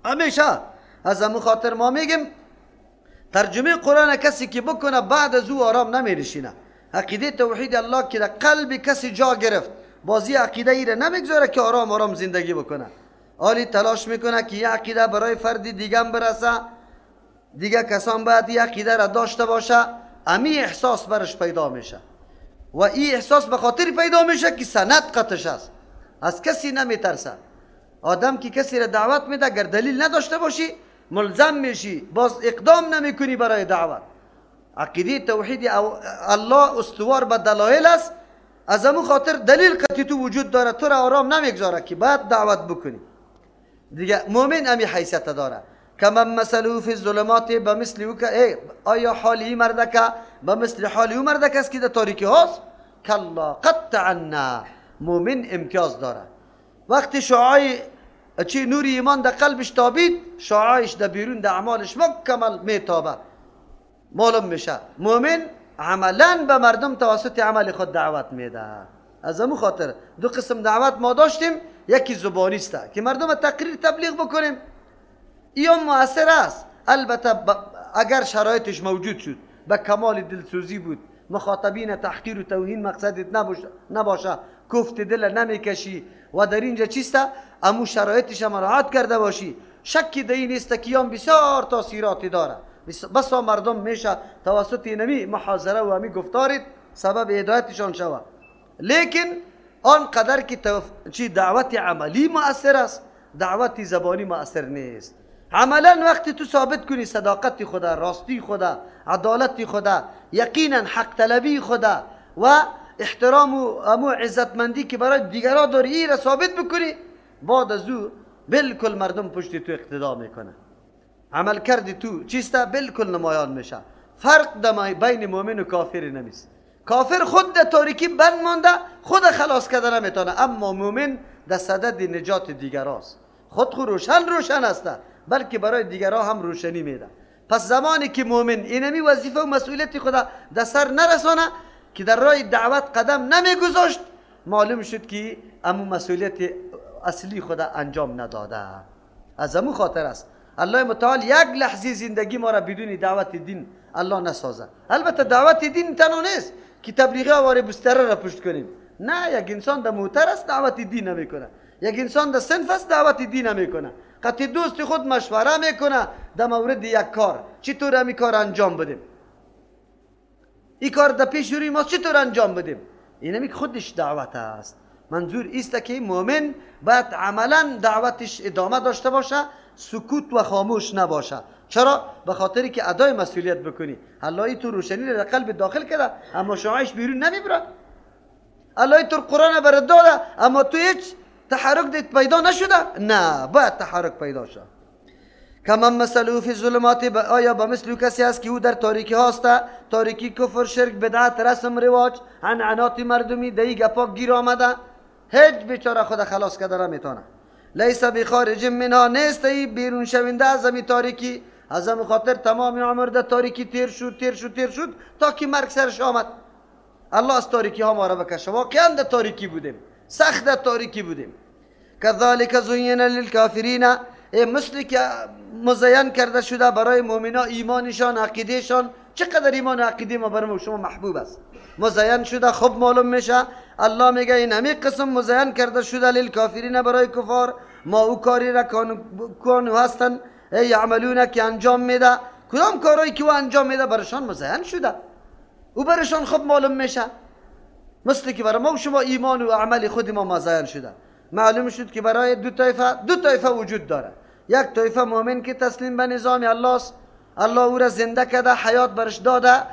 همیشه از همون خاطر ما میگیم ترجمه قرآن کسی که بکنه بعد از او آرام نمیرشینه. عقیده توحید الله که در قلب کسی جا گرفت، بازی عقیده ای را نمیگذاره که آرام آرام زندگی بکنه. آلی تلاش میکنه که یه عقیده برای فرد دیگه برسه، دیگه کسان باید یه عقیده را داشته باشه. امی احساس برش پیدا میشه و این احساس به خاطر پیدا میشه که سند قطش است، از کسی نمیترسه. آدم که کسی را دعوت میده اگر دلیل نداشته باشی ملزم میشی، باز اقدام نمیکنی برای دعوت. عقیده توحید الله استوار به دلایل است، از امو خاطر دلیل قطعی تو وجود داره، تو را آرام نمیگذاره که باید دعوت بکنی. دیگه مؤمن امی حیثیت داره. کمن مثله فی الظلمات به مثل او که آیا حال ای مردکه به مثل حال او مردک است که در تاریکی هاست؟ کلا قطعا. مؤمن امتیاز داره. وقتی شعاع چی نور ایمان در قلبش تابید، شعاعش در بیرون در اعمالش مکمل میتابه، معلوم میشه. مؤمن عملا به مردم توسط عمل خود دعوت میده. از امو خاطر دو قسم دعوت ما داشتیم، یکی زبانی است که مردم تقریر تبلیغ بکنیم، این مؤثر است البته اگر شرایطش موجود شد، به کمال دلسوزی بود، مخاطبین تحقیر و توهین مقصدت نباشه، کوفت دل نمیکشی و در اینجا چیست امو شرایطش مراعات کرده باشی، شکی در این نیست که یان بسیار تاثیراتی داره. بسا مردم میشه توسط نمی محاضره و همی گفتارت سبب هدایتشان شود. لیکن آن قدر که چی دعوت عملی مؤثر است، دعوت زبانی مؤثر نیست. عملا وقتی تو ثابت کنی صداقت خدا، راستی خدا، عدالت خدا، یقینا حق طلبی خدا و احترام و امو عزتمندی که برای دیگران داری، ای را ثابت بکنی، بعد از او بالکل مردم پشت تو اقتدا میکنه. عمل کردی تو چیسته بالکل نمایان میشه. فرق بین مؤمن و کافر نمیست. کافر خود در تاریکی بند مانده، خود خلاص کرده نمیتونه، اما مؤمن در صدد نجات دیگراست. خود خود روشن روشن است، بلکه برای دیگرها هم روشنی میده. پس زمانی که مؤمن اینمی وظیفه و مسئولیت خود در سر نرسانه که در راه دعوت قدم نمیگذاشت، معلوم شد که امو مسئولیت اصلی خود انجام نداده. از امو خاطر است الله متعال یک لحظه زندگی ما را بدون دعوت دین الله نسازه. البته دعوت دین تنها نیست که تبلیغ آواره بستره را پشت کنیم، نه، یک انسان در موتر است دعوت دین نمیکنه، یک انسان در صنف است دعوت دین نمیکنه، قطعی دوست خود مشوره میکنه در مورد یک کار، چطور همی کار انجام بدیم، این کار در پیش روی ما چطور انجام بدیم. اینمی خودش دعوت است. منظور ایست که مؤمن باید عملا دعوتش ادامه داشته باشه، سکوت و خاموش نباشه. چرا؟ به خاطری که ادای مسئولیت بکنی. الله تو روشنی را در قلب داخل کرده اما شعاعش بیرون نمیبره. الله تو قرآن برات داده اما تو هیچ تحرک دیت پیدا نشده، نه، باید تحرک پیدا شه. کما مثله فی الظلمات، آیا به مثل کسی است که او در تاریکی هاست، تاریکی کفر، شرک، بدعت، رسم، رواج، عنعنات مردمی، دی گپا گیر آمده، هیچ بیچاره خود خلاص کرده نمیتونه. لیس بخارج منها، نیست ای بیرون شونده از امی تاریکی. از امی خاطر تمام عمر در تاریکی تیر شد تیر شد تیر شد تا که مرگ سرش آمد. الله از تاریکی ها ما را بکشه. واقعا در تاریکی بودیم، سخت در تاریکی بودیم. کذالک زین للکافرین، مثل که مزین کرده شده برای مؤمنا ایمانشان، عقیدهشان. چقدر ایمان و عقیده ما برای شما محبوب است، مزین شده، خوب معلوم میشه. الله میگه این همه قسم مزین کرده شده للکافرین، برای کفار. ما او کاری را کانو هستن یعملون که انجام میده، کدام کارهایی که او انجام میده برشان مزین شده، او برشان خوب معلوم میشه، مثل که برای ما و شما ایمان و عمل خود ما مزین شده. معلوم شد که برای دو طایفه وجود داره. یک طایفه مؤمن که تسلیم به نظام الله است، الله او را زنده کرده، حیات برش داده،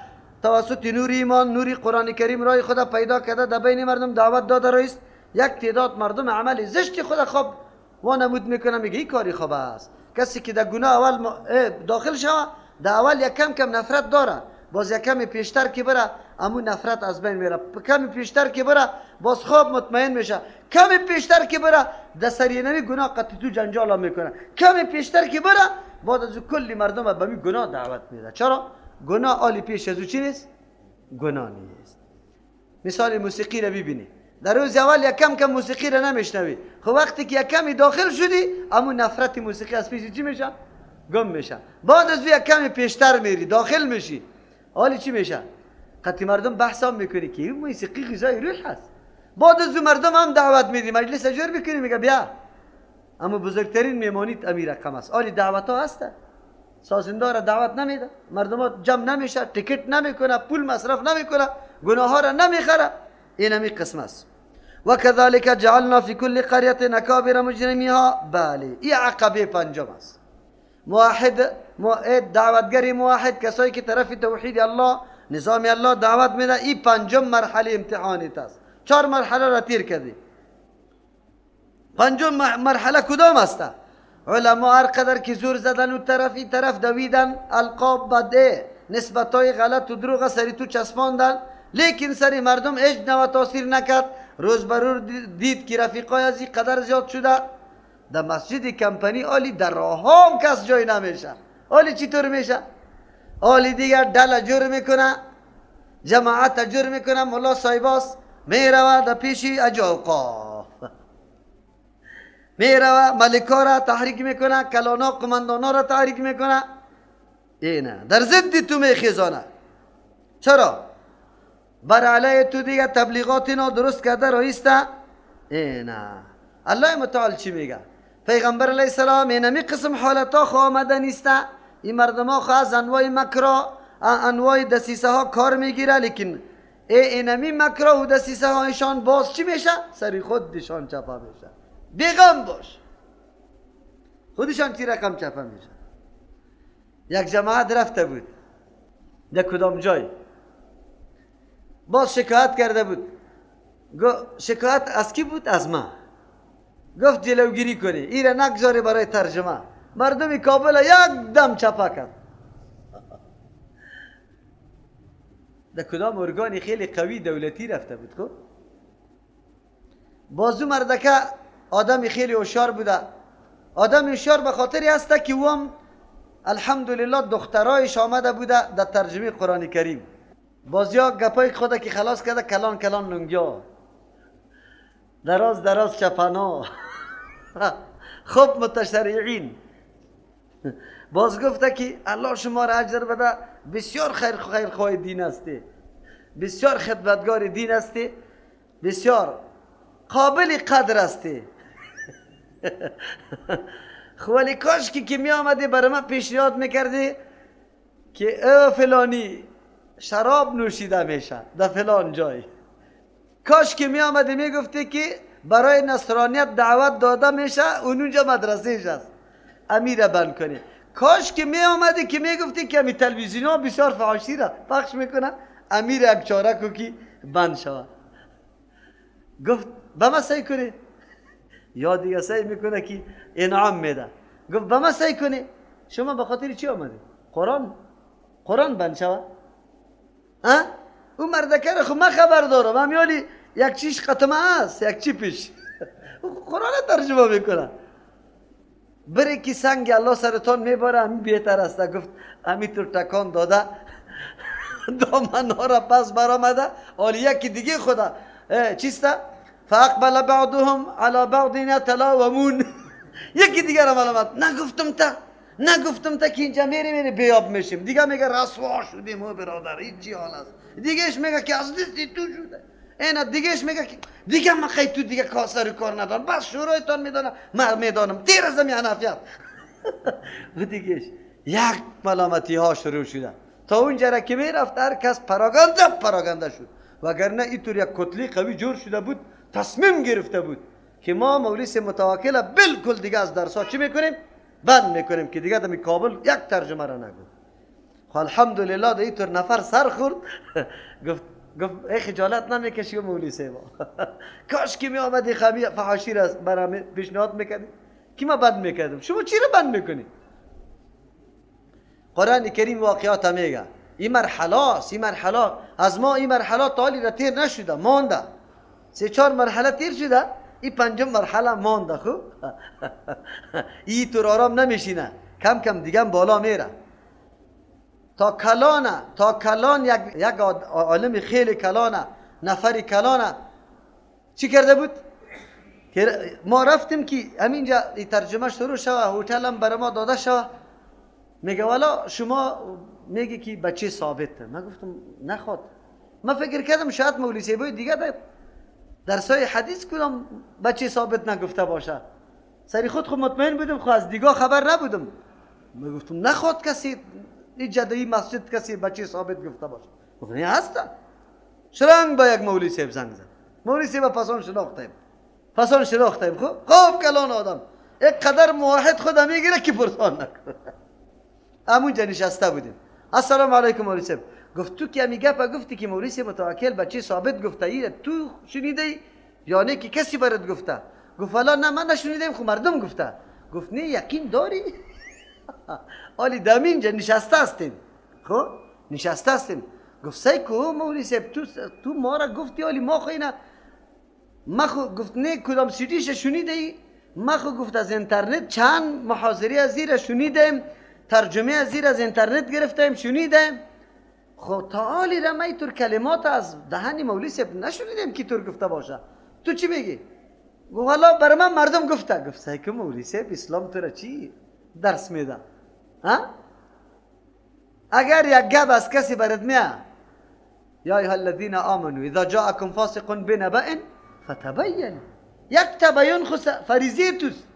توسط نور ایمان، نور قرآن کریم رای خدا پیدا کرده، در بین مردم دعوت داده رئیس. یک تعداد مردم عمل زشت خود خوب وانمود میکنه، میگه این کاری خوب است. کسی که در گناه اول داخل شوه، در اول یک کم کم نفرت داره، باز یک کمی پیشتر که بره امو نفرت از بین میره، کمی پیشتر که بره باز خواب مطمئن میشه، کمی پیشتر که بره در سری نمی گناه قطعی تو جنجال میکنه، کمی پیشتر که بره بعد از کلی مردم به می گناه دعوت میده. چرا؟ گناه آلی پیش از او چی نیست؟ گناه نیست. مثال موسیقی را ببینی، در روز اول یک کم کم موسیقی را نمیشنوی، خب وقتی که یک کمی داخل شدی امون نفرت موسیقی از پیش چی میشه؟ گم میشه. بعد از یک کمی پیشتر میری داخل میشی، حالی چی میشه؟ قطعی مردم بحث هم میکنی که این موسیقی غذای روح هست. بعد از مردم هم دعوت میدی، مجلس اجور میکنی، میگه بیا، اما بزرگترین میمانیت امیر رقم است. حالی دعوت ها هست، سازنده را دعوت نمیده، مردم ها جمع نمیشه، تکت نمیکنه، پول مصرف نمیکنه، گناه ها را نمیخره. این همی قسم است. و كذلك جعلنا في كل قرية اكابر مجرميها. بله، این عقبه پنجم است. موحد، دعوتگر موحد، کسایی که طرف توحید الله، نظام الله دعوت میده، این پنجم مرحله امتحانی است. 4 مرحله را تیر کردی. پنجم مرحله کدام است؟ علما هر قدر که زور زدن و طرف این طرف دویدن، القاب بده، نسبتای غلط و دروغ سری تو چسباندن، لیکن سری مردم هیچ نوع تاثیر نکرد. روز بر روز دید که رفیقای از این قدر زیاد شده، در مسجد کمپنی آلی در راه هم کس جای نمیشه. آلی چطور میشه؟ آلی دیگر دل جور میکنه، جماعت جور میکنه، ملا صاحباس میروه در پیشی اجاقاف، میروه ملکا را تحریک میکنه، کلانا قماندانا را تحریک میکنه، اینه در ضد تو میخیزانه. چرا؟ بر علیه تو دیگه تبلیغات اینا درست کرده رئیسته. اینه الله متعال چی میگه؟ پیغمبر علیه السلام اینمی قسم حالتا خو آمده نیسته. این مردم ها خو از انواع مکرا، انواع دسیسه ها کار میگیره، لیکن اینمی مکرا و دسیسه هایشان باز چی میشه؟ سری خودشان چپه میشه. بیغم باش، خودشان چی رقم چپه میشه. یک جماعت رفته بود در کدام جای، باز شکایت کرده بود. شکایت از کی بود؟ از ما. گفت جلوگیری کنی، ایره نگذاری برای ترجمه. مردم کابل یک دم چپا کرد. در کدام ارگانی خیلی قوی دولتی رفته بود. خب بازو مردکه آدمی خیلی هوشیار بوده. آدم هوشیار به خاطری هسته که او هم الحمدلله دخترایش آمده بوده در ترجمه قرآن کریم. بازیا گپای خدا که خلاص کرده، کلان کلان لنگیا، دراز دراز چپانا، خب متشریعین. باز گفته که الله شما را اجر بده، بسیار خیر خیرخواه دین هستی، بسیار خدمتگار دین هستی، بسیار قابل قدر هستی. ولی کاش که می آمدی برای من پیشنهاد میکردی که او فلانی شراب نوشیده میشه در فلان جای. کاش که می آمدی میگفتی که برای نصرانیت دعوت داده میشه، اونجا مدرسه است، امیر بند کنی. کاش که می آمدی که میگفتی که امی تلویزیون ها بسیار فحاشی را پخش میکنه، امیر یک چاره کو که بند شود. گفت به ما سعی کنی، یا دیگه سعی میکنه که انعام میده. گفت به ما سعی کنی، شما به خاطر چی آمدی؟ قرآن بند شود. ها؟ اون مردکه را خب من خبر دارم، همیالی یک چیش قطمه است، یک چی پیش قرآن ترجمه میکنه. بره که سنگ الله سرتان میباره، همین بهتر است. گفت همینطور تکان داده، دامن ها را پس برآمده. حالی یکی دیگه خدا چیسته؟ فاقبل بعضهم علی بعض یتلاومون. یکی دیگه را ملامت. نگفتم تا که اینجا میری بیاب میشیم. دیگه میگه رسوا شدیم او برادر، این چی حال است؟ دیگهش میگه که از دستی تو شده. اینا دیگهش میگه که دیگه من خیلی تو دیگه کاسر کار ندارم، بس شورایتان میدانم، من میدانم دیر از حنفیت. و دیگهش یک ملامتی ها شروع شده تا اونجا را که میرفت هر کس پراگنده شد. وگرنه اینطور یک کتله قوی جور شده بود، تصمیم گرفته بود که ما مولوی متوکل بالکل دیگه از درس ها چی میکنیم؟ بند میکنیم که دیگه دمی کابل یک ترجمه را نگو. خب الحمدلله ده اینطور نفر سر خورد. گفت ای خجالت نمیکشی مولوی صاحب، کاش که می آمدی خمی فحاشی را برام پیشنهاد میکردی که ما بند میکردم. شما چی را بند میکنی؟ قرآن کریم واقعات میگه این مرحله است، این مرحله از ما، این مرحله تا حالی را تیر نشده، مانده. 3-4 مرحله تیر شده، این پنجم مرحله مانده. خب این طور آرام نمیشینه، کم کم دیگه بالا میره تا کلانه، تا کلان یک عالم خیلی کلانه، نفری کلانه چی کرده بود؟ که ما رفتیم که همینجا ترجمه شروع شوه، هتل هم برای ما داده شوه. میگه والا شما میگه که بچه ثابته. من گفتم نخواد. من فکر کردم شاید مولوی صاحب دیگه درسای حدیث کدام بچه ثابت نگفته باشه. سری خود خود مطمئن بودم، خو از دیگه خبر نبودم. من گفتم نخواد کسی این جدایی مسجد کسی بچه ثابت گفته باشه. گفتم نه هست. شرنگ با یک مولوی صاحب زنگ زد. مولوی صاحب پسان شناختیم. پسان شناختیم. خب کلان آدم یک قدر موحد خود میگیره که پرسان نکنه. همونجا نشسته بودیم. السلام علیکم مولوی صاحب. گفت تو که همی گپ گفتی که مولوی صاحب متوکل بچه ثابت گفته، ای تو شنیده یا نه که کسی برات گفته؟ گفت والا نه من نشنیدم، خب مردم گفته. گفت نه یقین داری؟ آلی دمینجا نشسته هستیم. خب نشسته هستیم. گفت سعی کو مولوی صاحب تو ما را گفتی، آلی ما خو اینا ما خو گفت نه کدام سیدیش شنیده ای؟ ما خو گفت از اینترنت چند محاضره از زیر شنیدیم، ترجمه از زیر از اینترنت گرفتیم شنیدیم. خب تا حالی را ما اینطور کلمات از دهن مولوی صاحب نشنیدیم که طور گفته باشه. تو چی میگی؟ گفت والا برای من مردم گفته. گفت سعی کو مولوی صاحب اسلام تو را چی درس میده؟ ها؟ اگر یک گپ از کسی برات میاد، یا ایها الذین آمنوا اذا جاءکم فاسق بنبأ فتبینوا، یک تبیین خو فریضه توست.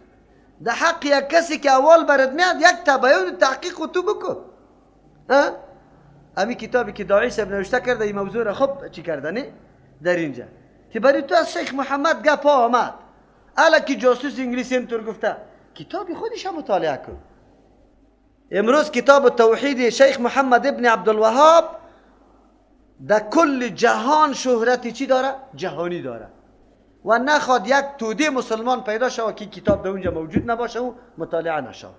در حق یک کسی که اول برات میاد یک تبیین تحقیق تو بکن. ها؟ امی کتابی که داعی صاحب نوشته کرده این موضوع را خب چی کرده نه؟ در اینجا که برای تو از شیخ محمد گپ آمد، الکی جاسوس انگلیسی هم طور گفته، کتابی خودش هم مطالعه کن. امروز کتاب توحید شیخ محمد ابن عبدالوهاب در کل جهان شهرت چی داره؟ جهانی داره. و نخواد یک توده مسلمان پیدا شود که کتاب در اونجا موجود نباشه و مطالعه نشود.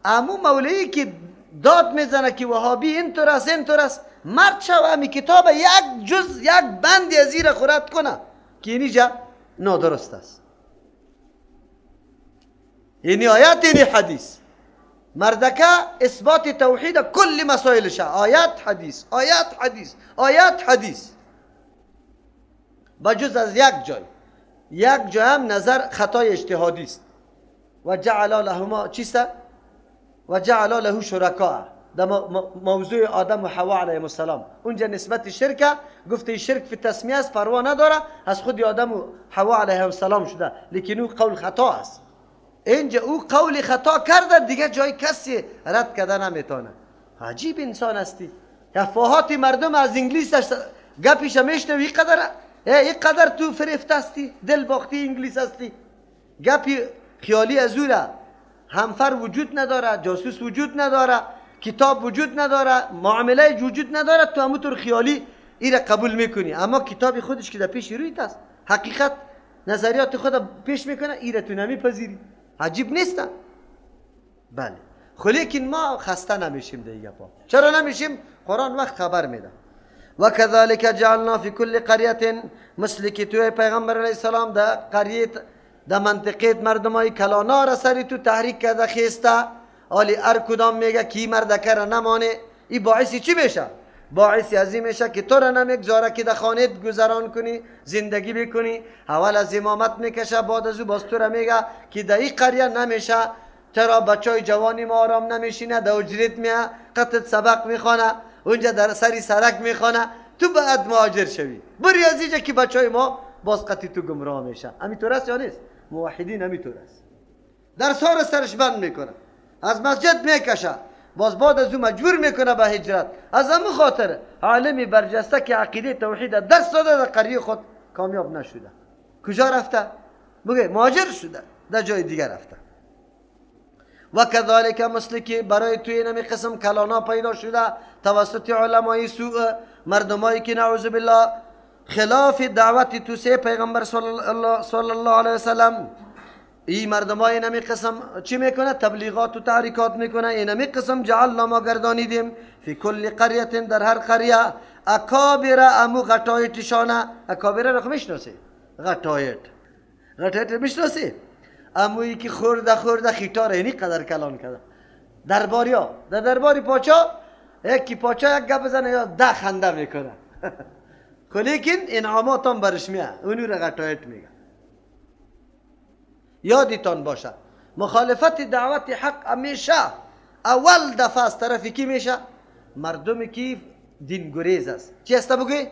امو مولوی که داد میزنه که وهابی اینطور است اینطور است، مرد شو امی کتاب یک جز یک بندی از زیر خورد کنه که اینجا نادرست است. اینی آیت اینی حدیث. مردکه اثبات توحید کل مسائلش آیت حدیث آیت حدیث آیت حدیث، بجز از یک جای، یک جای هم نظر خطای اجتهادی است. و جعل لهما چیست؟ و جعل له شرکاء. در موضوع آدم و حوا علیهم السلام اونجا نسبت شرک گفته شرک فی تسمیه است، پروا نداره، از خود آدم و حوا علیهم السلام شده، لیکن او قول خطا است. اینجا او قول خطا کرده، دیگه جای کسی رد کرده نمیتونه. عجیب انسان هستی. افواهات مردم از انگلیس گپیش میشنوی، اینقدر تو فریفته هستی، دل باختی انگلیس هستی، گپی خیالی از او را همفر وجود نداره، جاسوس وجود نداره، کتاب وجود نداره، معامله وجود نداره، تو همونطور خیالی ای را قبول میکنی. اما کتاب خودش که در پیش رویت است، حقیقت نظریات خود پیش میکنه، ای را تو نمیپذیری. عجیب نیست؟ بله. خب لیکن ما خسته نمیشیم دیگه پا. چرا نمیشیم؟ قرآن وقت خبر میده. و كذلك جعلنا فی کل قریه، مثل که توی پیغمبر علیه السلام در قریه در منطقه مردمای کلانا را سری تو تحریک کرده خیسته، آلی ار کدام میگه کی مردکه را نمانه، ای باعث چی میشه؟ باعث از این میشه که تو را نمیگذاره که در خانه گذران کنی، زندگی بکنی. اول از امامت میکشه، بعد از او باز تو را میگه که در این قریه نمیشه، چرا بچای جوانی ما آرام نمیشینه، در اجرت میه، قطعت سبق میخوانه، اونجا در سری سرک میخوانه، تو بعد مهاجر شوی، بری از اینجا که بچای ما باز قطعی تو گمراه میشه. همینطور است یا نیست؟ موحدین همینطور است. درس ها را سرش بند میکنه، از مسجد میکشه، باز بعد از او مجبور میکنه به هجرت. از همون خاطر عالمی برجسته که عقیده توحید درس داده در قریه خود کامیاب نشده. کجا رفته؟ بگه مهاجر شده، در جای دیگه رفته. و كذلك مثل که برای توی نمی قسم کلانا پیدا شده توسط علمای سوء، مردمایی که نعوذ بالله خلاف دعوت توسعه پیغمبر صلی الله علیه وسلم، این مردمای نمی قسم چی میکنه؟ تبلیغات و تحریکات میکنه. این نمی قسم جعلنا ما گردانیدیم فی کل قریه، در هر قریه، اکابر امو غټایتشانه. اکابر را میشناسی؟ غټایت غټایت میشناسی؟ امویی که خورده خورده خیتا را اینی قدر کلان کرده. درباریا در درباری پاچا یکی پاچا یک گپ بزنه یا ده خنده میکنه. لیکن انعامات هم برش میه، اونو را غټایت میگه. یادتان باشه مخالفت دعوت حق همیشه اول دفعه از طرف کی میشه؟ مردم کی دینگریز است. چی است بگوی؟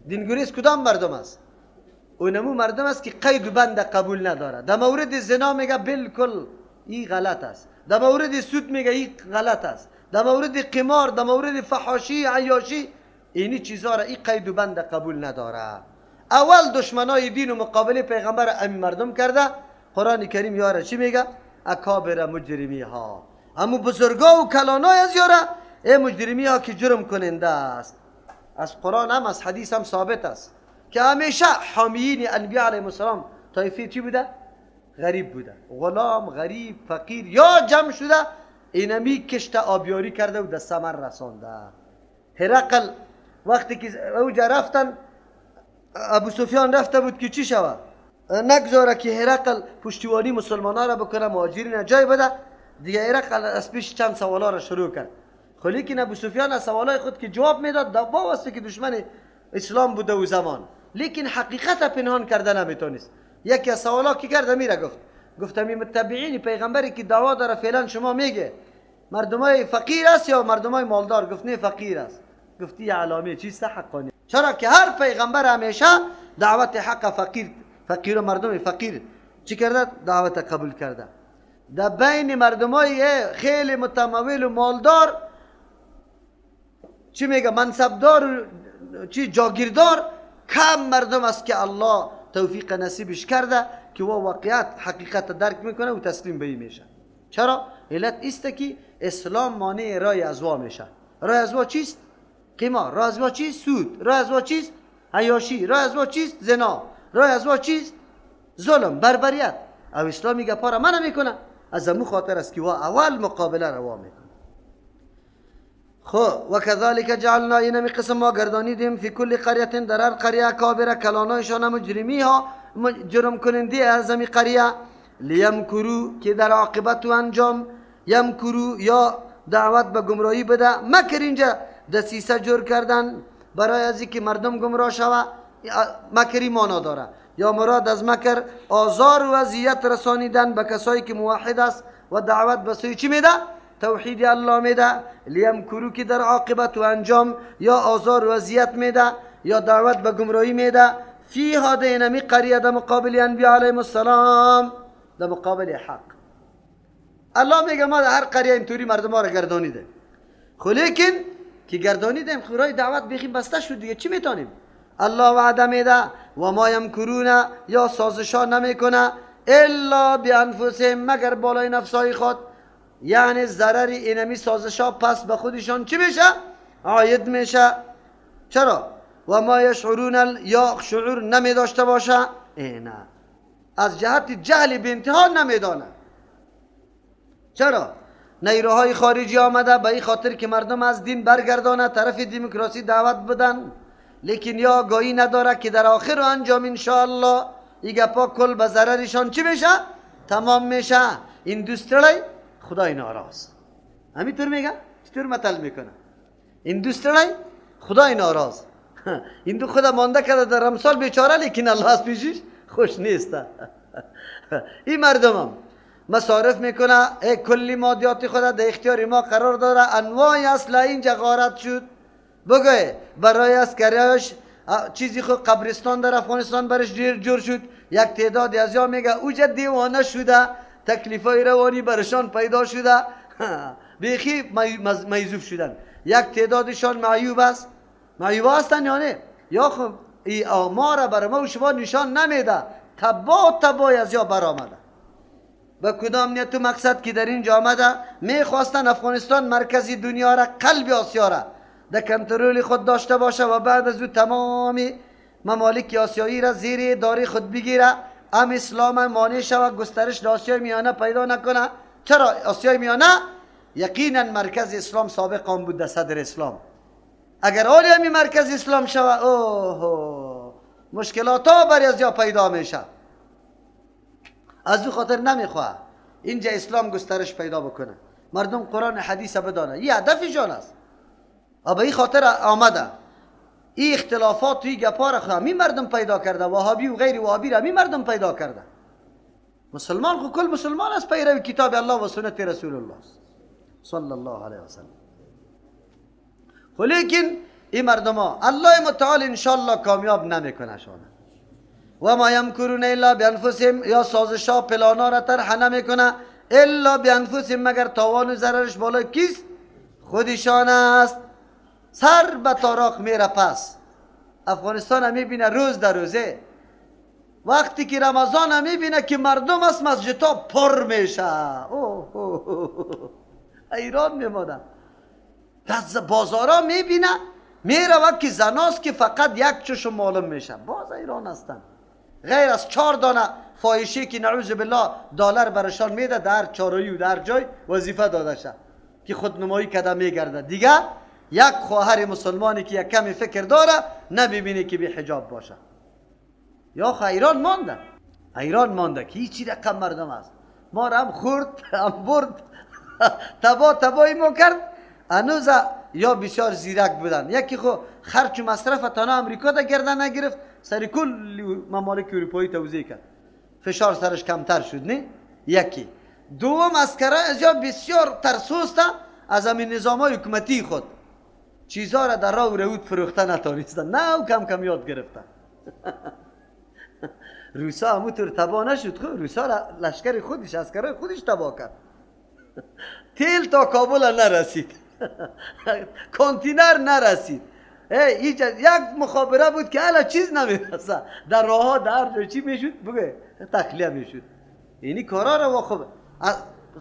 دینگریز کدام مردم است؟ اونمو مردم است که قید و بند قبول نداره. در مورد زنا میگه بالکل این غلط است، در مورد سود میگه این غلط است، در مورد قمار، در مورد فحاشی، عیاشی، اینی چیزا را این قید و بند قبول نداره. اول دشمنای دین و مقابله پیغمبر امین مردم کرده. قرآن کریم یاره چی میگه؟ اکابر مجرمی ها، امو بزرگا و کلانای از یاره ای مجرمی ها که جرم کننده است. از قرآن هم از حدیث هم ثابت است که همیشه حامیین انبیاء علیهم السلام طایفه چی بوده؟ غریب بوده، غلام، غریب، فقیر یا جمع شده اینمی کشت آبیاری کرده و در ثمر رسانده. هرقل وقتی که اوجا رفتن، ابو سفیان رفته بود که چی شود؟ نگذاره که هرقل پشتیبانی مسلمان را بکنه، مهاجرین جای بده. دیگه هرقل از پیش چند سوالا را شروع کرد. خب لیکن ابو سفیان از سوالای خود که جواب میداد با واسطه که دشمن اسلام بوده و زمان، لیکن حقیقت پنهان کرده نمیتونست. یکی از سوالا که کرد میره گفت، گفتم این متبعین پیغمبری که دعوا داره فعلا شما میگه مردمای فقیر است یا مردمای مالدار؟ گفت نه فقیر است. گفتی علامه چیست؟ حقانی. چرا که هر پیغمبر همیشه دعوت حق فقیر، فقیر و مردم فقیر چی کرده؟ دعوت قبول کرده. در بین مردمای خیلی متمول و مالدار چی میگه؟ منصبدار چی جاگیردار کم مردم است که الله توفیق نصیبش کرده که او واقعیت حقیقت درک میکنه و تسلیم به این میشه. چرا؟ علت است که اسلام مانع رای ازوا میشه. رای ازوا چیست؟ قمار. رای ازوا چیست؟ سود. رای ازوا چیست؟ عیاشی. رای ازوا چیست؟ زنا. رای ازوا چیست؟ ظلم، بربریت. او اسلام میگه پارا منع میکنه. از امو خاطر است که او اول مقابله روا میکنه. خب و کذالک جعلنا، اینمی قسم ما گردانیدیم فی کل قریه، در هر قریه کابره کلانایشان مجرمی ها جرم کننده از امی قریه، لیمکرو که در عاقبت و انجام، یمکرو یا دعوت به گمراهی بده. مکر اینجا دسیسه جور کردن برای از اینکه مردم گمراه شوه، مکری مانا داره. یا مراد از مکر آزار و اذیت رسانیدن به کسایی که موحد است و دعوت به سوی چی میده؟ توحید الله میده. لیمکرو که در عاقبت و انجام یا آزار و اذیت میده یا دعوت به گمراهی میده. فیها دینمی قریه در مقابل انبیاء علیهم السلام، در مقابل حق. الله میگه ما در هر قریه اینطوری مردم ها را گردانیده. خب لیکن که گردانیدیم خورای دعوت بیخی بسته شد دیگه، چی میتونیم؟ الله وعده میده و ما یمکرون، یا سازشا نمیکنه الا بانفسهم، مگر بالای نفسای خود. یعنی ضرر اینمی سازشا پس به خودشان چی میشه؟ عاید میشه. چرا؟ و ما یشعرون، یا شعور نمی داشته باشه. نه از جهت جهل به انتها نمیدانه. چرا؟ نیروهای خارجی آمده به این خاطر که مردم از دین برگردانه، طرف دموکراسی دعوت بدن، لیکن یا گاهی نداره که در آخر و انجام انشاءالله این گپا کل به ضررشان چی میشه؟ تمام میشه. این دوستړی خدای ناراض. همینطور میگه؟ چطور متل میکنه؟ این دوستړی خدای ناراض. این دو خدا مانده کرده در امثال بیچاره، لیکن الله از پیشش خوش نیست. این مردمم مصارف میکنه، کلی مادیات خدا در اختیار ما قرار داره، انواع اسلحه اینجا غارت شد. بگه برای اسکریاش چیزی خود قبرستان در افغانستان برش جور شد. یک تعداد از یا میگه اوجا دیوانه شده، تکلیفای روانی برشان پیدا شده، بیخی میزوف شدن. یک تعدادشان معیوب است. معیوب هستن یا نه؟ یا خب ای آمار بر ما و شما نشان نمیده، تبا تبای از یا برآمده. به کدام نیت و مقصد که در اینجا آمده؟ میخواستن افغانستان مرکزی دنیا را، قلب آسیا را در کنترل خود داشته باشه و بعد از او تمام ممالک آسیایی را زیر داری خود بگیره، ام اسلام مانع شود گسترش در آسیای میانه پیدا نکنه. چرا آسیای میانه؟ یقینا مرکز اسلام سابق آن بود در صدر اسلام. اگر آلی همی مرکز اسلام شود، اوه مشکلات ها بر از یا پیدا میشه. از او خاطر نمیخواه اینجا اسلام گسترش پیدا بکنه، مردم قرآن حدیث بدانه، یه هدفشان است. به این خاطر آمده. این اختلافات توی گپا را همی مردم پیدا کرده، وهابی و غیر وهابی را همی مردم پیدا کرده. مسلمان خو کل مسلمان است، پیرو کتاب الله و سنت رسول الله است صلی الله علیه و سلم. ولیکن این مردم ها الله متعال انشالله کامیاب نمیکنه شان. و ما یمکرون الا بانفسهم، یا سازشا پلانا را طرح نمیکنه الا بانفسهم، مگر تاوان و ضررش بالای کیست؟ خودشان است. سر به تاراق میره. پس افغانستان هم میبینه روز در روزه، وقتی که رمضان هم میبینه که مردم از مسجدها پر میشه، اوه اوه ایران میمانه. از بازارا میبینه میره وقتی زناست که فقط یک چشم معلوم میشه، باز ایران هستن. غیر از 4 دانه فاحشه که نعوذ بالله دلار برشان میده، در چارایی و در جای وظیفه داده شه که خودنمایی کده میگرده. دیگه یک خواهر مسلمانی که یک کمی فکر داره نبینه که بی حجاب باشه. یا ایران مانده، ایران مانده که هیچی رقم مردم است. ما را هم خورد هم برد، تبا تبایی ما کرد. هنوز یا بسیار زیرک بودن، یکی خو خرچ و مصرف تنها امریکا دا گردن نگرفت، سر کل ممالک اروپایی توزیع کرد، فشار سرش کمتر شد. نه یکی دوم اسکرای از یا بسیار ترسوسته از همین نظام های حکومتی خود چیزها را در راه و رود فروخته نتانستن، نه او کم کم یاد گرفتن. روسا همونطور تباه نشد، خب روسا را لشکر خودش اسکرای خودش تباه کرد. تیل تا کابل نرسید، کانتینر نرسید. یک مخابره بود که الا چیز نمیرسه، در راه ها در جای چی میشد بگه تخلیه میشد. اینی کارا را خب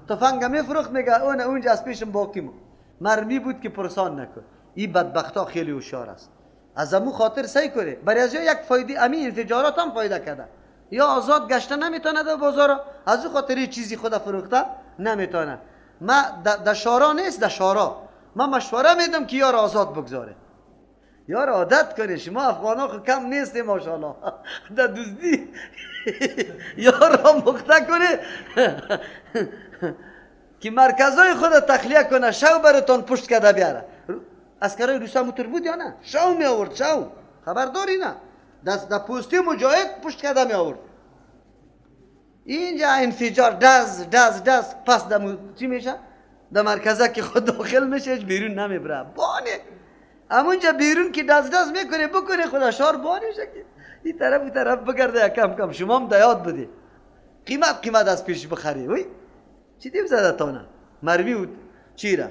تفنگ میفروخت، میگه اون اونجا از پیشم باقی مو مرمی بود که پرسان نکن. این بدبختا خیلی هوشیار است، از امو خاطر سعی کنه برای از یک فایده، امی انفجارات هم فایده کرده، یا آزاد گشته نمیتونه در بازار، از او خاطر چیزی خود فروخته نمیتونه. ما در شارا نیست، در شارا ما مشوره میدم که یار آزاد بگذاره، یار عادت کنه. شما افغان ها خو کم نیستیم ماشاءالله در دزدی، یار را مخته کنه که مرکزهای خود تخلیه کنه، شو براتون پشت کرده بیاره. اسکرای روسا موتور بود یا نه؟ شو می آورد، شو خبرداری نه، دست در پوستی مجاهد پشت کرده می آورد. اینجا انفجار دز دز دز، پس دمو چی میشه؟ در مرکزه که خود داخل میشه هیچ بیرون نمیبره، بانه همونجا بیرون که دز دز میکنه بکنه خدا شار بانه میشه که این طرف این طرف بگرده. کم کم شما هم دیاد بودی قیمت قیمت از پیش بخری. وی چی دیم زده تانه مروی بود چیره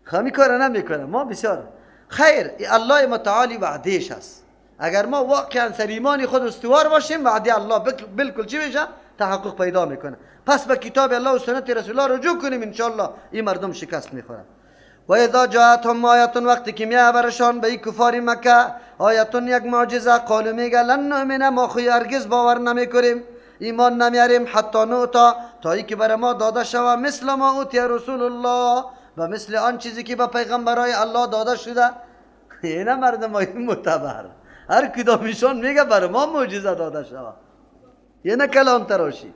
خامی کار نمیکنه. ما بسیار خیر، الله متعالی وعدهش است. اگر ما واقعا سر ایمان خود استوار باشیم وعده الله بالکل چی میشه؟ تحقق پیدا میکنه. پس به کتاب الله و سنت رسول الله رجوع کنیم انشالله این مردم شکست میخورن. و اذا جاءتهم آیه، وقتی که میه برشان به کفار مکه آیتون یک معجزه، قالوا میگه لن نؤمن، ما خو هرگز باور نمیکنیم، ایمان نمیاریم، حتی نؤتا، تا ای که بر ما داده شوه، مثل ما اوتی رسول الله، و مثل آن چیزی که به پیغمبرای الله داده شده. اینا مردم های معتبر هر کدامشان میگه بر ما معجزه داده شوه، یه نه کلام تراشی.